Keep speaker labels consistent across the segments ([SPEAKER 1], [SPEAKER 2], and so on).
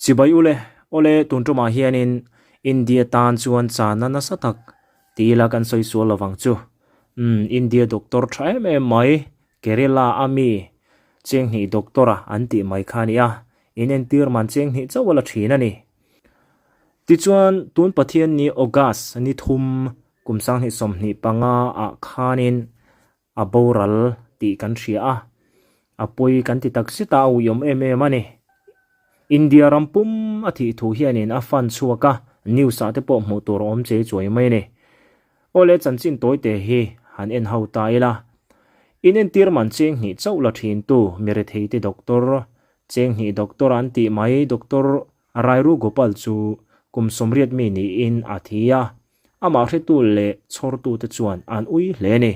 [SPEAKER 1] Chibai ule, awle tun tumah hianin India tan chuan chana nasa tak ti ila kan sawi sual lovang chu. Umm India doctor tha em em mai, Kerala a mi Chenghnih doctor a an tih mai kha a ni a, in entir man Chenghnih chauh a la thin a ni. Tichuan tun Pathianni August ni thum kum 2025 ah khanin A boral tih kan hria a, a pawi kan ti tak zet a, a uiawm em em a ni. India ram pum a thih thu hianin a fan chhuak a, news ah te pawh hmuh tur a awm chei chuai mai a ni. Awle chanchin tawite hi han en ho ta ila. Inentir man cheng hnih chauh la thin tu mirethei te doctor, cheng hnih doctor an tih mai Doctor Rairu Gopal chu kum 80 mi niin a thi a, Amah hretu leh chhawrtute chuan an ui hle a ni.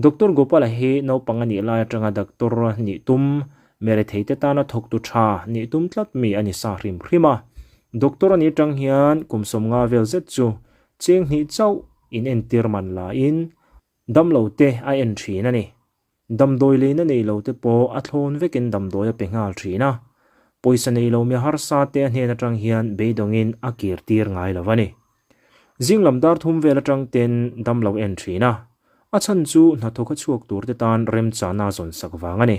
[SPEAKER 1] Doctor Gopala hi naupang a nih lai atanga doctor nih tum, meretheite tana thawktu tha nih tum tlat mi a ni sa hrim hrim a. Doctor a nih atang hian kum 50 vel zet chu cheng hnih chauh inentir man lain Damlo te a en thin a ni. Damdawi leina nei lo te pawh a thlawn vekin damdawi a pe nghal thin a. Pawisa nei lo mi harsa te a hnen atang hian beidawngin a kir tir ngai lo a ni. Zing lam dar thum vel atang ten damlo en thin a. A chhan chu hnathawk a chhuak tur te tan remchana zawn sak vang a ni.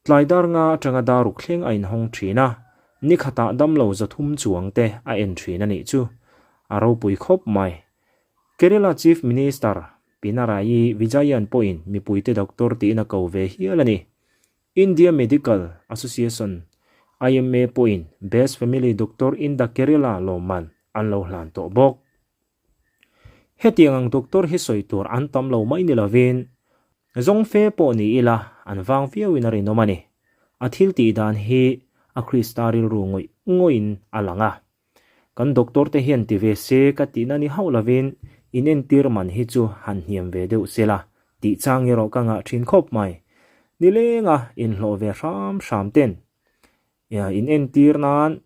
[SPEAKER 1] Tlai dar nga atanga dar ruk thleng a inhawng thin a. Ni khatah damlo 300 chuang te a en thin a nih chu. A ropui khawp mai. Kerala Chief Minister Pinarayi Vijayan pawhin mipuite doctor tiin a ko ve hial a ni. India Medical Association, IMA, pawhin Best Family Doctor in the Kerala lawmman an lo hlan tawh bawk. Hetiang ang doctor hi sawi tur an tam lo mai ni lovin, zawng fe pawh ni ila an vang viauin a rinawm a ni. A thil tih dan hi a Krista rilru ngawih ngawihin a lang a. Kan doctor te hian ti ve se ka tihna ni hauh lovin in entir man hi chu han hniam ve deuh se la tih chang erawh ka ngah thin khawp mai. Nilenga inhlawh ve hram hram ten in entir nan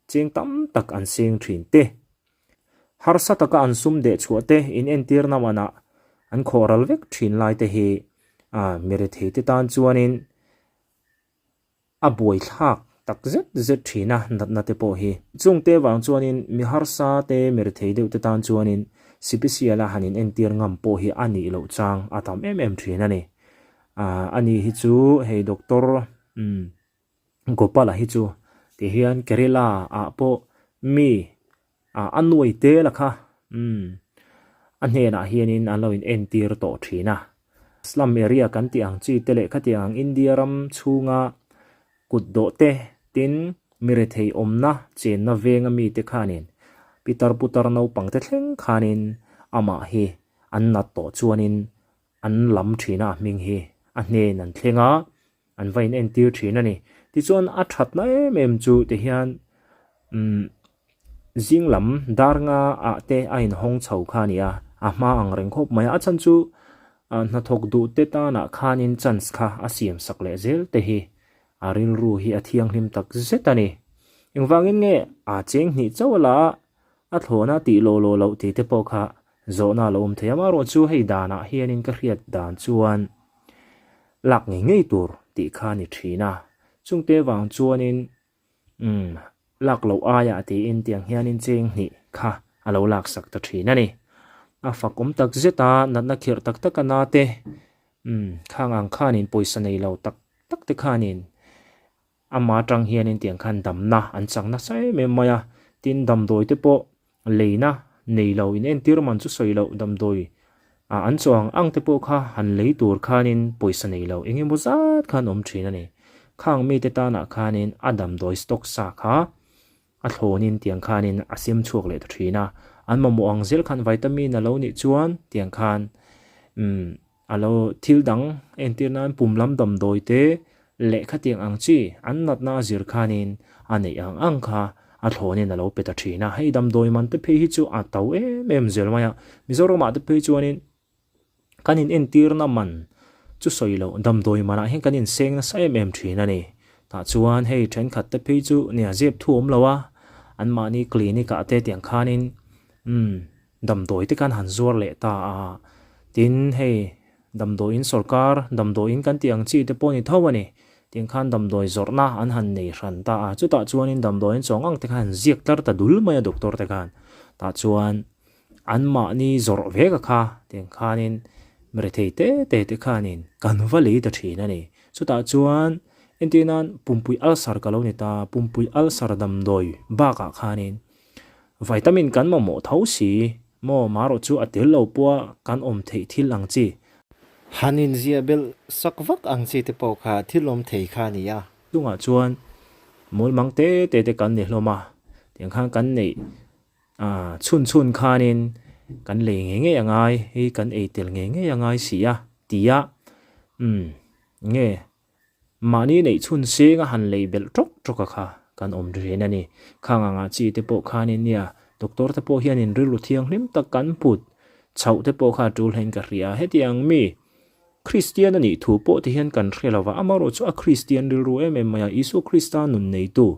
[SPEAKER 1] cheng tam tak an seng thin te. Harsa taka an sum deh chhuah te in entirna manah an khawh ral vek thin lai te hi mirethei te tan chuanin A buaithlak tak zet zet thin a natna te pawh hi. Chungte vang chuanin mi harsa te mi rethei deuh te tan chuanin sipisial a han in entir ngam pawh hi a nih loh chang a tam em em thin a ni. A ni hi chu hei Doctor Gopala hi chu tihian Kerala ah pawh mi A nuai tel a kha umm a hnenah hianin an lo in entir tawh thin a. Slum area kan tih ang chi te leh khatiang ang India ram chhunga kut dawh te tin mi rethei awmna chenna venga mite khanin pitar putar naupang te thleng khanin amah hi an nat tawh chuanin an lam thin a a hming hi a hnen an thleng a. An va in entir thin a ni. Tichuan a thatna em em chu ti hian umm zing lam dar nga ah te a inhawng chho kha a ni a, a hma ang reng khawp mai a. A chhan chu hnathawk duh te tanah khanin chance kha a siam sak leh zel te hi a rilru hi a thianghlim tak zet a ni. Engvangin nge a cheng hnih chauh a la a, a thlawhna tih lawh lawh loh tih te pawh kha zawhna a lo awm thei a. Amaherawhchu hei danah hianin ka hriat dan chuan lak ngei ngei tur tih kha a ni thin a, chungte vang chuanin umm lak loh aiah tiin tiang hianin cheng hnih kha a lo lak sak ta thin a ni. A fak awm tak zet a, natna khirh tak tak a na te umm khang ang khanin pawisa nei lo tak tak te khanin Ama atang hianin tiang khan damna an chak nasa em em mai a, tin damdawi te pawh leina nei lo in entir man chu sawi loh damdawi ah an chaw ang ang te pawh kha han lei tur khanin pawisa nei lo eng emaw zat khan awm thin a ni. Khang mite tanah khanin a damdawi stock sa kha a thlawnin tiang khanin a sem chhuak leh ta thin a, an mamawh ang zel khan vitamin a lo nih chuan tiang khan umm a lo thil dang entir nan pum lam damdawi te leh khatiang ang chi an natna a zir khanin a neih ang ang kha a thlawnin a lo pe ta thin a, hei damdawi man te phei hi chu a to em em zel mai a, Mizoramah te phei chuanin Kan in entirna man chu sawi loh damdawi manah hian kan inseng nasa em em thin a ni. Tah chuan hei thenkhat te phei chu nia zep thu awm lo a, anmahni clinic ah te tiang khanin umm damdawi te khan han zuar leh ta a. Tin hei damdawiin sorkar damdawiin kan tih ang chi te pawh ni tho a ni. Tiang khan damdawi zawrhna an han nei hran ta a, chutah chuanin damdawi an chawng ang te khan an ziak tlar ta dul mai a doctor te khan. Tah chuan anmahni zawrh vek a kha tiang khanin rethei te te te khanin kan va lei ta thin a ni. Chutah chuan entir nan pumpui ulcer ka lo ni ta, pumpui ulcer damdawi bakah khanin vitamin kan mamawh tho si maw marawh chu a tel lo pawha kan awm theih thil ang chi.
[SPEAKER 2] Han inziah belh sak vak ang chi te pawh kha thil awm thei kha a ni a.
[SPEAKER 1] Chungah chuan mawlmang te te te kan ni hlawm a, tiang khan kan neih chhun chhun khanin kan lei ngei ngei a ngai, hei kan ei tel ngei ngei a ngai si a tia umm nge Mahni neih chhun seng a han lei belh tawk tawk a kha kan awm reng a ni. Khang anga chi te pawh khanin nia, doctor te pawh hianin rilru thianghlim tak kan put chhoh te pawh kha a tul hlain ka hria. Hetiang mi Kristian a nih thu pawh ti hian kan hre lova, amaherawh chu a Kristian rilru em em mai a, Isua Krista nun neitu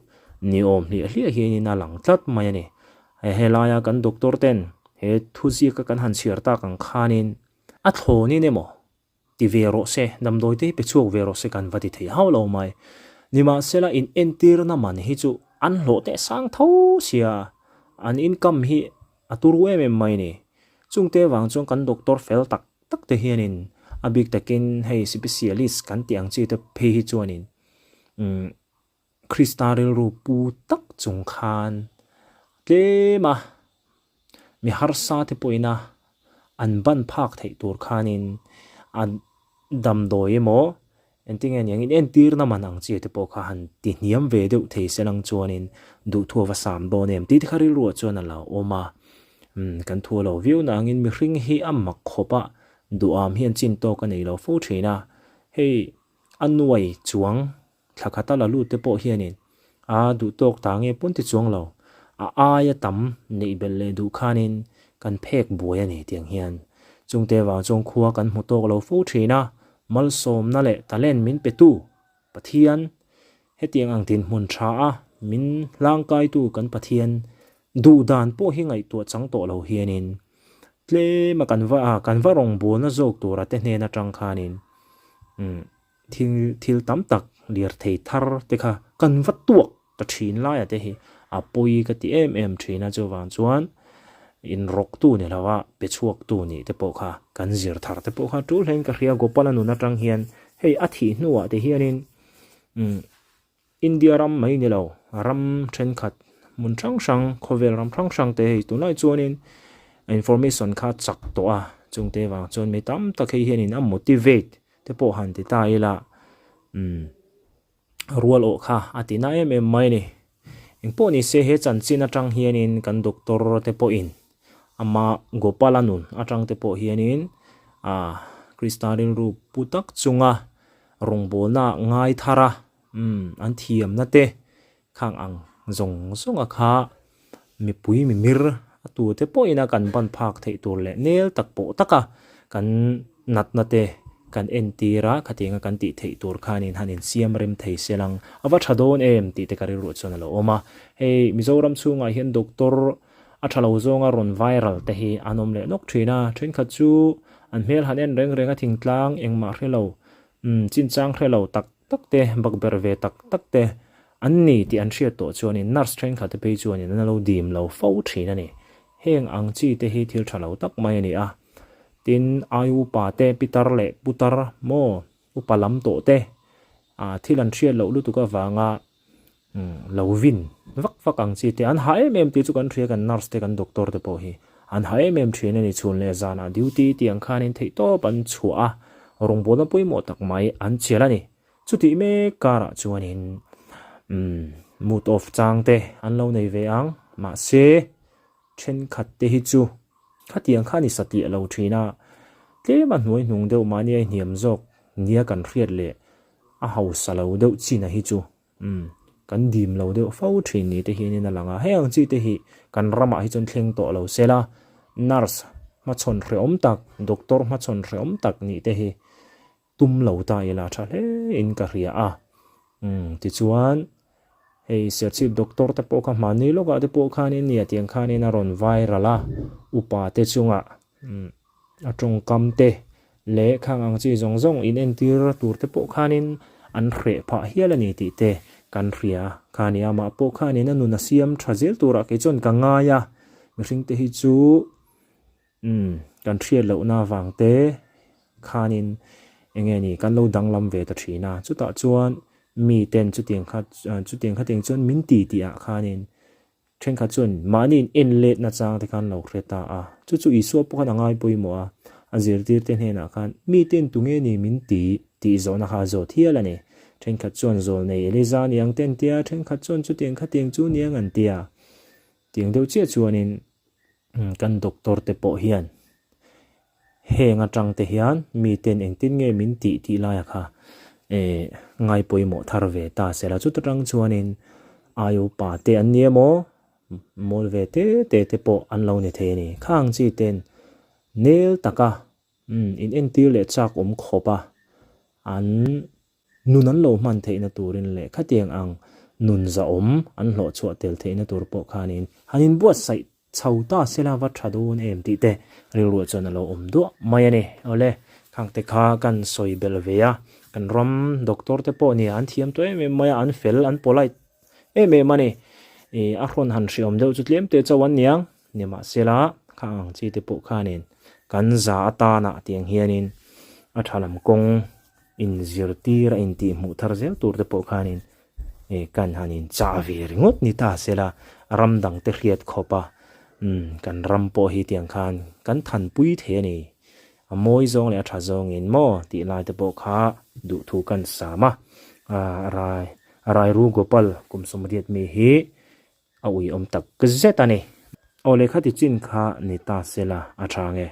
[SPEAKER 1] ni awm hliah hliah hianin a lang tlat mai a ni. Helaia kan doctor ten he thuziaka kan han chhiar tak ang khanin a thlawnin emaw Ti ve rawh se, damdawi te hi pe chhuak ve rawh se kan va ti thei hauh lo mai. Nimahsela in entirna man hi chu an hlawh teh sang tho sia, an income hi a turu em em mai ni. Chungte vang chuan kan doctor fel tak tak te hianin a bik takin hei specialist kan tih ang chi te phei hi chuanin umm Krista rilru pu tak chung khan tlem a mi harsa te pawhin a an ban phak theih tur khanin a damdawi emaw engtin nge niang in entirna man ang chi te pawh kha han ti hniam ve deuh thei se lang chuanin duhthu a va sam dawn em tih te kha rilruah chuan a lo awm a umm kan thu a lo viau nangin mihring hi a mak khawp a duham hian chin tawk a nei lo fo thin a hei a nuai chuang Thla khata la lut te pawh hianin a duh tawk ta nge pawn ti chuang lo, a aia tam neih belh leh duh khanin kan phek buai a ni tiang hian. Chungte vang chuan khua kan hmu tawk lo fo thin a, malsawmna leh talent min petu Pathian, hetiang ang dinhmun tha a min hlangkaitu kan Pathian duh dan pawh hi ngaihtuah chang tawh lo hianin tlema kan va kan va rawngbawlna zawk tura te hnen atang khanin umm Thil thil tam tak lirthei thar te kha kan va tuak ta thin laia te hi a pawi ka ti em em thin a, chuvang chuan inrawktu ni lo a pe chhuaktu nih te pawh kha kan zir thar te pawh kha tul hlein ka hria Gopala nun atang hian hei a thih hnuah te hianin umm India ram mai ni lo, ram thenkhat hmun hrang hrang, khawvel ram hrang hrang te hei tunlai chuanin information kha chak tawh a, chungte vang chuan mi tam tak hei hianin a motivate te pawh han ti ta ila umm rual awh kha a ti na em em mai a ni. Engpawh ni se he chanchin atang hianin kan doctor te pawhin ama Gopala nun atang te pawh hianin ah Krista rilru pu tak chunga rawngbawlna ngai thar a. Umm, an thiamna te khang ang zawng zawng a kha mipui mimir a tu te pawhin a kan ban phak theih tur leh nel tak pawh taka kan natna te kan entir a, khatianga kan tih theih tur khanin han insiam rem thei se lang a va tha dawn em tih te ka rilruah chuan a lo awm a. Hei Mizoram chhungah hian doctor a tha lo zawnga rawn viral te hi an awm leh nawk thin a, thenkhat chu an hmel han en reng reng a thingtlang engmah hre lo Umm, chinchang hre lo tak tak te, bakberh ve tak tak te an ni tih an hriat tawh chuanin nurse thenkhat te phei chuanin an lo dim lo fo thin a ni. Heng ang chi te hi thil tha lo tak mai a ni a. Tin, ai upa te, pitar leh putar maw, upa lam tawh te, ah thil an hriat loh lutuk avanga Lo vin vak vak ang chi te an hah em em tih chu kan hria kan nurse te kan doctor te pawh hi an hah em em thin a ni chhun leh zanah duty tih ang khanin theihtawp an chhuah a rawngbawlna pawimawh tak mai an chelh a ni chutih mek karah chuanin umm mood off chang te an lo nei ve ang mahse thenkhat te hi chu khatiang kha a ni satliah lo thin a tlem a hnuai hnung deuh mahni a hniam zawk nia kan hriat leh a hausa lo deuh chin a hi chu Umm, kan dim lo deuh fo thin ni te hianin a lang a, hei ang chi te hi kan ramah hi chuan thleng tawh lo se la, nurse hmachhawn hrehawm tak, doctor hmachhawn hrehawm tak nih te hi tum lo ta ila tha hle in ka hria a. Umm, tichuan hei Serchhip doctor te pawh kha hmanni lawkah te pawh khanin nia tiang khanin a rawn viral a, upa te chungah umm a tawngkam te leh khang ang chi zawng zawng in entir tur te pawh khanin an hreh phah hial a ni tih te kan hria kha a ni. Amah pawh khanin a nun a siam tha zel turah kei chuan ka ngai a, mihringte hi chu umm kan hriat lohna avang te khanin eng nge ni kan lo danglam ve ta thin a, chutah chuan miten chutiang kha chutiang khatiang chuan min ti tih ah khanin Thenkhat chuan mahni in en let nachang te khan lo hre ta a, chu chu Isua pawh khan a ngai pawimawh a, a zirtirte hnenah khan miten tunge ni min ti tih zawhna kha a zawt hial a ni. Thenkhat chuan zawlnei Eliza ni ang te an tia, thenkhat chuan chutiang khatiang chu ni ang an tia. Tiang deuh chiah chuanin kan doctor te pawh hian Heng atang te hian miten engtin nge min tih tih laia kha eh ngai pawimawh thar ve ta se la. Chuta tang chuanin ai upa te an ni emaw mawl ve te te te pawh an lo ni thei a ni. Khang chi ten nel taka umm in entir leh chak awm khawp a an Nun an lo hman theihna turin leh khatiang ang nun zahawm an hlawh chhuah tel theihna tur pawh khanin han inbuatsaih chho ta se la va tha dawn em tih te rilruah chuan a lo awm duah mai a ni. Awle, khangte kha kan sawi belh ve a, kan ram doctor te pawh nia an thiam tawh em em mai a, an fel, an polite em em a ni. Ih a hrawn han hriawm deuh chu tlem te chauh an niang, nimahsela khang ang chi te pawh khanin kan za atanah tiang hianin a tha lam kawng Inzirtir a intihhmuh thar zel tur te pawh khanin eh kan han inchah ve ringawt ni ta sela ram dang te hriat khawp a, umm kan ram pawh hi tiang khan kan thanpui thei a ni. A mawi zawng leh a tha zawngin maw tih lai te pawh kha duhthu kan sam a, ah Rai Rairu Gopal kum 80 mi hi a ui awm tak zet a ni. Aw lehkha ti chin kha ni ta sela a tha nge.